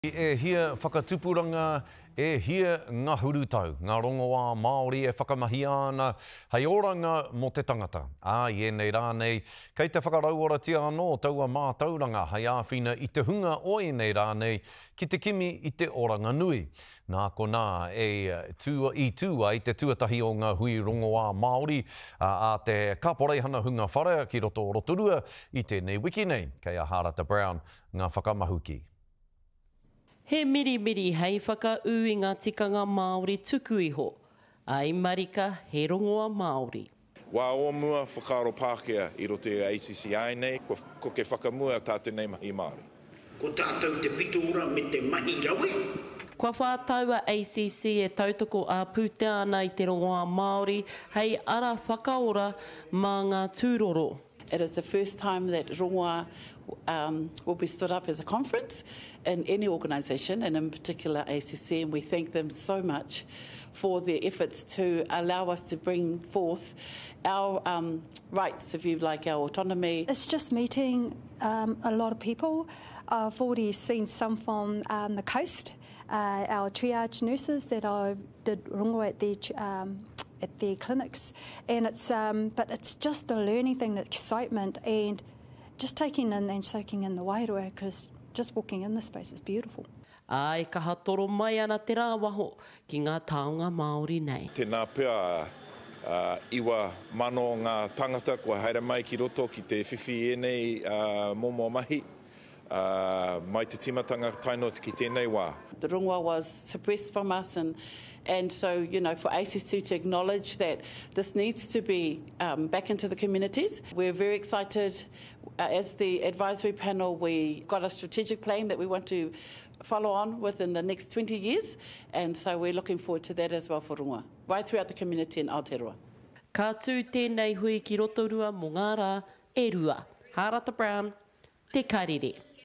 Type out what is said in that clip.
E hia whakatupuranga, e hia ngahuru tau ngā rongoā Māori e whakamahia ana hei oranga mō te tangata, ā, i ēnei rā nei, kei te whakarauoratia anō taua mātauranga hei āwhina i te hunga o ēnei rā nei ki te kimi i te oranga nui. Nā konā e tū, i tū ai te tuatahi o ngā hui rongoā Māori a te Kaporeihana Hunga Whare ki roto o Rotorua i tēnei wiki nei. Kei a Hārata Brown ngā whakamahuki. He mirimiri hei whakaū i ngā tikanga Māori tuku iho, ai marika he rongoa Māori. Wā o mua, whakaaro Pākehā i roto i a ACC āinei, kua koke whakamua tā tenei mahi Māori. Ko tātou te pito ora me te mahi rawe. Kua tau a ACC e tautoko ā-pūtea ana i te rongoā Māori hei ara whakaora mā ngā tūroro. It is the first time that rongoā um, will be stood up as a conference in any organisation, and in particular ACC, and we thank them so much for their efforts to allow us to bring forth our um, rights, if you like, our autonomy. It's just meeting um, a lot of people. I've already seen some from um, the coast, uh, our triage nurses that I did rongo at their, um, at their clinics. And it's, um, but it's just the learning thing, the excitement, and just taking in and soaking in the wairua, because just walking in the space is beautiful. Ā, e kaha toro mai ana te rāwaho ki ngā taonga Māori nei. Tēnā pea 9,000 ngā tāngata kua haere mai ki roto ki te whiwhi i ēnei momo mahi, mai te tīmatanga tae noa ki tēnei wā. The rongoā was suppressed from us and and so you know for ACC to acknowledge that this needs to be um, back into the communities. We're very excited uh, as the advisory panel we got a strategic plan that we want to follow on within the next 20 years and so we're looking forward to that as well for rongoā right throughout the community in Aotearoa. Ka tū tēnei hui ki Rotorua mō ngā rā e rua. Hārata Brown, Te Karere.